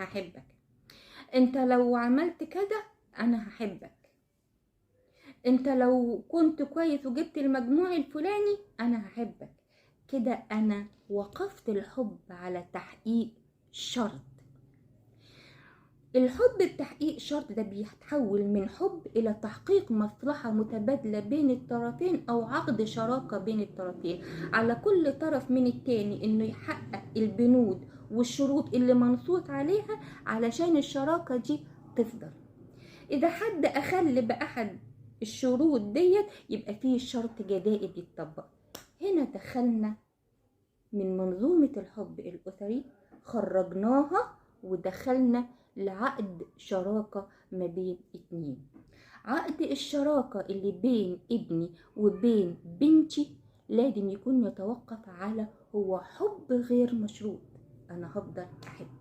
هحبك، انت لو عملت كذا انا هحبك، انت لو كنت كويس وجبت المجموع الفلاني انا هحبك. كده انا وقفت الحب على تحقيق شرط. الحب بتحقيق شرط ده بيتحول من حب إلى تحقيق مصلحة متبادلة بين الطرفين أو عقد شراكة بين الطرفين، على كل طرف من التاني إنه يحقق البنود والشروط اللي منصوص عليها علشان الشراكة دي تفضل. إذا حد أخل بأحد الشروط ديت يبقى فيه شرط جزائي بيتطبق. هنا دخلنا من منظومة الحب الأسري، خرجناها ودخلنا لعقد شراكة ما بين اتنين. عقد الشراكة اللي بين ابني وبين بنتي لازم يكون يتوقف على هو حب غير مشروط، أنا هفضل أحبك.